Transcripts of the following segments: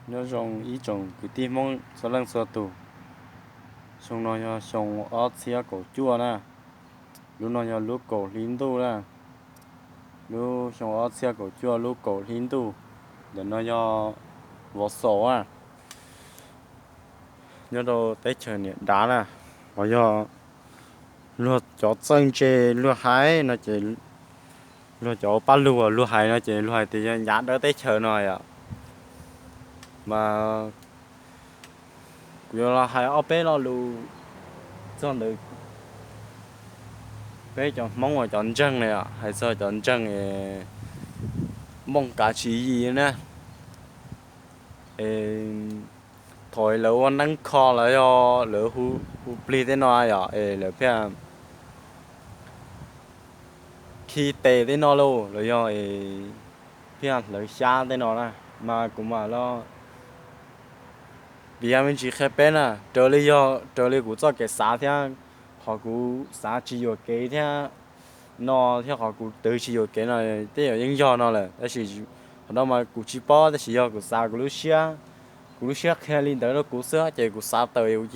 Nyob zoo ib tsoom kwv tij Hmoob txhua leej txhua tus. Xyoo no yog xyoo ob txhiab kaum cuaj na. Lub no yog lub kaum hli ntuj na. Lub xyoo ob txhiab kaum cuaj lub kaum hli ntuj. Ntawm no yog Vauxhall na. Nyob rau teb chaws Niam Dav na, los yog luag cov txawj ntse luag hais no ces, luag cov pab lug luag hais no ces luag hais tias yog nyav dawb teb chaws no yom. Mas kuv yuav los hais ob peb lo lus txog ntawm peb cov Hmoob uas cov ntseeg na yom, hais txog cov ntseeg Nplooj Kav Tsis Yis na. Thaum lawv ua neeb kho los yog lawv hu plig tej no yom, es lawv thiaj khi tes tej no lauj, los yog thiaj hlawv xyab tej no na, mas kuv mam los piav me ntsis qhia peb na, raws li yog raws li kuv txoj kev xav thiab qhov kuv xav tsis yuam kev thiab no, thiab qhov kuv twv tsis yuam kev no tej zaum yeej yog no lawm, tab sis qhov no mas kuv tsis paub, tab sis yog kuv xav kuv lub siab, kuv lub siab qhia li ntawd rau kuv xwb ces kuv xav tawm,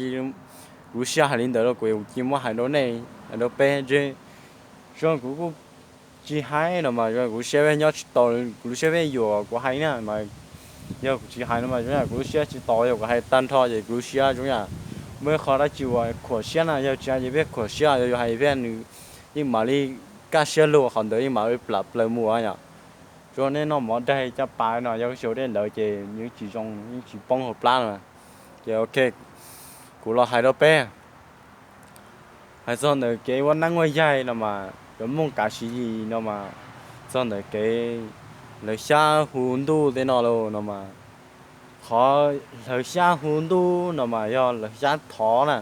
kuv lub siab hais li ntawd rau kuv, kuv cia muab hais rau nej, hais rau peb ntshe zoo kuv kuj tsis hais no mas zoo kuv lub siab pheej nyob tsis tau, kuv lub siab pheej yuam kuv hais na mas, yog kuv tsis hais no mas zoo yam kuv lub siab tsis tau, yog kuv hais tag nrho ces kuv lub siab zoo yam muaj ib qho dab tsi uas khuam siab na, yog tsis hais ces pheej khuam siab, yog hais pheej nws yeej mam li kaj siab lug, qhov ntawd yeej mam li plam plaws mus yom. Tsuas nej noj mov daig caj pas no yog xyaum dej ntawd ces yeej tsis zoo, yeej tsis poob hauv plab no. Ces ok, kuv los hais rau peb hais txog ntawm kev ua neeb ua yaig no mas, cov Hmoob Kav Tsis Yis no mas, txog ntawm kev hlawv xyab hu ntuj tej no los no mas, qhov hlawv xyab hu ntuj no mas yog hlawv xyab thov na,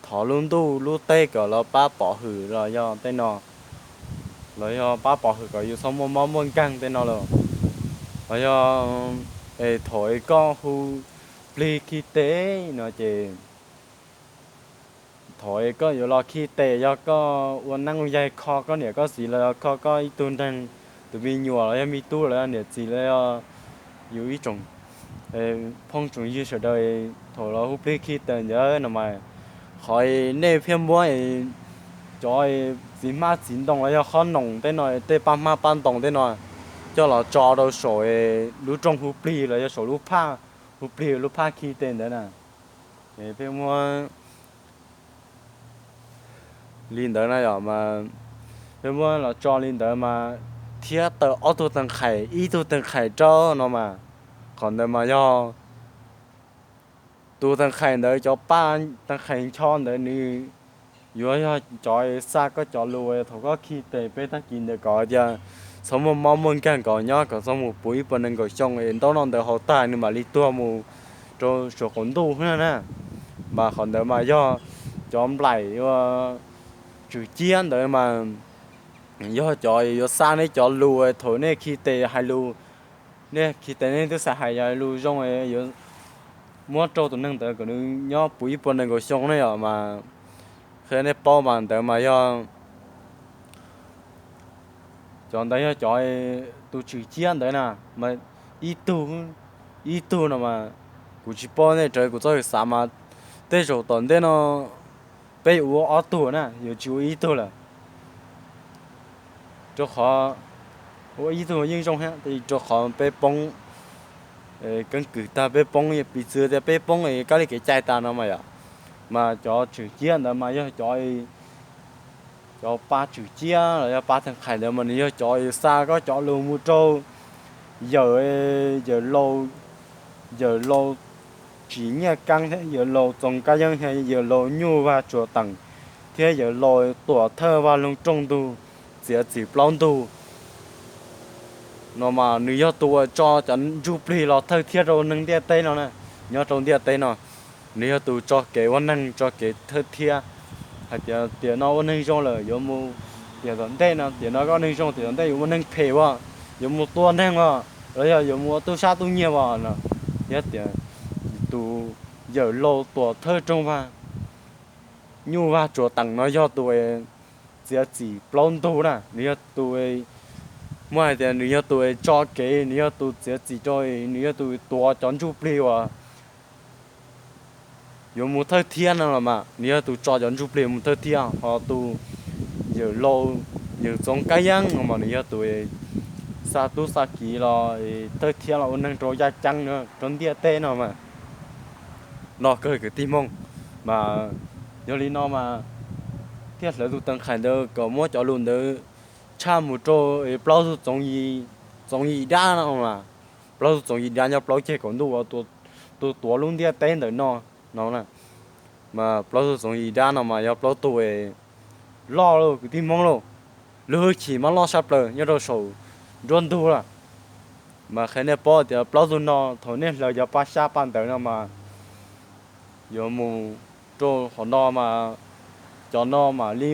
thov lub ntuj lub teb kom los pab pov hwm los yog tej no, los yog pab pov hwm kom yus txhob muaj mob muaj nkeeg tej no los, los yog es thaum es koj hu plig khi tes no ces thaum es koj yuav los khi tes, yog koj ua neeb ua yaig kho koj niam koj txiv los yog kho koj ib tug neeg, tus me nyuam los yog me tub los yog niam txiv los yog yus ib tsoom phooj tsoom ywg sawv daws, thaum los hu plig khi tes ntawd no mas, qhov nej pheej muab cov txiv hmab txiv ntoo los yog qhob noom tej no, tej paj hmab paj ntoo tej no coj los tso rau saum lub rooj hu plig los yog saum lub phaj hu plig, lub phaj khi tes ntawd na. Pheej muab li ntawd na yom, mas pheej muab los tso li ntawd mas thiab tawm ob tug tees khais, ib tug tees khais rau no mas, qhov ntawd mas yog tus tees khais ntawd cov paj tees khais ncho ntawd nws yuav yog cov xa koj cov lus thaum koj khi tes peb tag kis ntawd kom tias txhob muaj mob muaj nkeeg, kom nyob kom txog mus puv ib puas nees nkaum xyoo es ntaub no ntawd haus tag nws mam li tuag mus rau saum qaum ntuj na. Mas qhov ntawd mas yog cov nplaim ua tswm ciab ntawd mas yog cov yuav xa nej cov lus thaum nej khi tes hais lus, nej khi tes nej twb xav hais yog lus zoo yuav muab rau tus neeg ntawd kom nws nyob puv ib puas nees nkaum xyoo ne yom. Mas qhia nej paub mas ntawd mas yog cov ntawd yog cov tus tswm ciab ntawd na, mas ib tug, ib tug no mas kuv tsis paub nej raws kuv txoj kev xav mas tej zaum tom ntej no peb yuav ua ob tug na, yuav tsis ua ib tug lawm. Rau qhov ua ib tug yeej zoo thiab, rau qhov peb poob keeb kwm tag, peb poob piv txwv tias peb poob kab li kev cai tas no mas yom. Mas cov tswm ciab ntawd mas yog cov, cov pa tswm ciab los yog pa theej khais ntawd mas nws yog cov xa koj cov lus mus rau yawm, yawm laus, yawm laus tsim nyiaj keeb thiab yawm laus txoos kab yeeb thiab yawm laus nyuj vaj tsuas teem thiab yawm laus tuam thawj vaj loog rooj ntug txiav txim plaub ntug no mas nws yog tus uas tso cov ntsuj plig los thawj thiab rau neeg ntiaj teb no na. Nyob rau ntiaj teb no nws yog tus tso kev ua neeg tso kev thawj thiab hais tias tiam no ua neeg zoo lawm yuav mus, tiam tom ntej no tiam no koj neeg zoo tiam tom ntej yuav mus neeg phem as, yuav mus tua neeg as, los yog yuav mus ua tub sab tub nyiag as no. Thiab tias tus yawm laus tuam thawj rooj vaj nyuj vaj tsuas teem no yog tus txiav txim plaub ntug na, nws yog tus Muaj hais tias nws yog tus tso kev, nws yog tus txiav txim rau, nws yog tus tuav cov ntsuj plig uas yuav mus thawj thiab no los mas, nws yog tus tso cov ntsuj plig mus thawj thiab, ho tus yawm laus, yawm txoov kab yeeb no mas nws yog tus xa tub xa kiv los thawj thiab los ua neeg rau yaj ceeb rau ntiaj teb no mas. Loj kawg kwv tij Hmoob. Mas yog li no mas thiaj hlawv tus teev qhais ntawd kom muab cov lus ntawd tshaj mus rau plaub tug txoov yim dab no mas. Plaub tug txoov yim dab nyob plaub ceg kaum ntuj uas tus tuav lub ntiaj teb ntawm no no. Mas plaub tug txoov yim dab no mas yog plaub tug loj lauj kwv tij Hmoob lauj. Lub hwj chim mas loj saj plaws nyob rau saum nruab ntug lawm. Mas qhia nej paub tias plaub tug no thaum nej hlawv cov paj xyab paj ntawv no mas yuav mus rau qhov no mas cov no mam li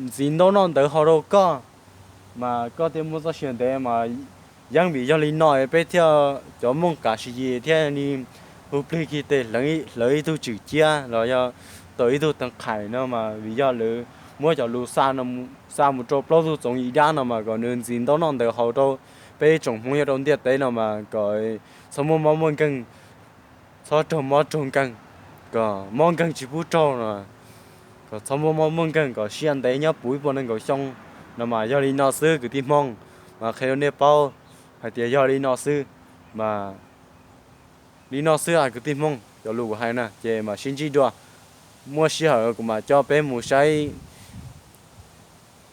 ntxiv ntaub noj ntawv haus rau koj, mas koj thiaj muaj txoj sia ntev mas. Yeeb vim yog li no peb thiaj cov Hmoob kav Siv Yis thiaj li hu plig kiag tes hlawv ib tug tswm ciab los yog tau ib tug teev qhais no mas vim yog lawv muab cov lus xa mus rau plaub tug txoov yim dab no mas kom nws ntxiv ntaub noj ntawv haus rau peb tsoom Hmoob nyob rau ntiaj teb no mas kom txhob muaj mob muaj nkeeg, txhob raug mob raug nkeeg, kom mob nkeeg tsis pub raug no, kom txhob muaj mob muaj nkeeg, kom siab ntev nyob puv ib puas nees nkaum xyoo no mas. Yog li no xwb kwv tij Hmoob, mas qhia rau nej paub hais tias yog li no xwb. Mas li no xwb kwv tij Hmoob, cov lus kuv hais na ces mam sib ntsib dua. Muaj sij hawm kuv mam coj peb mus saib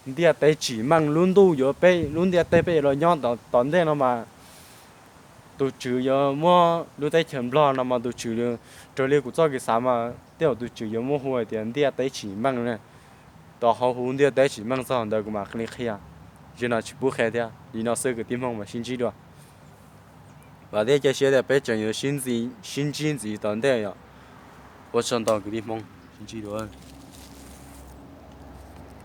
ntiaj teb tsim meej lub ntuj yuav peb lub ntiaj teb peb yuav los nyob tom ntej no mas tus Tswv yuav muab lub teb chaws Nplog no mas tus Tswv, raws li kuv txoj kev xav mas tej zaum tus Tswv yuav muab hu hais tias ntiaj teb tsim meej na. Tom hauv huv ntiaj teb tsim meej txog ntawd kuv mam li qhia, zaum no tsis pub qhia thiab. Li no xwb kwv tij Hmoob, mam sib ntsib dua. Vam thiab cia siab tias peb tseem yuav sib ntsib ntxiv tom ntej yom. Ua tsaug ntau kwv tij Hmoob, sib ntsib dua.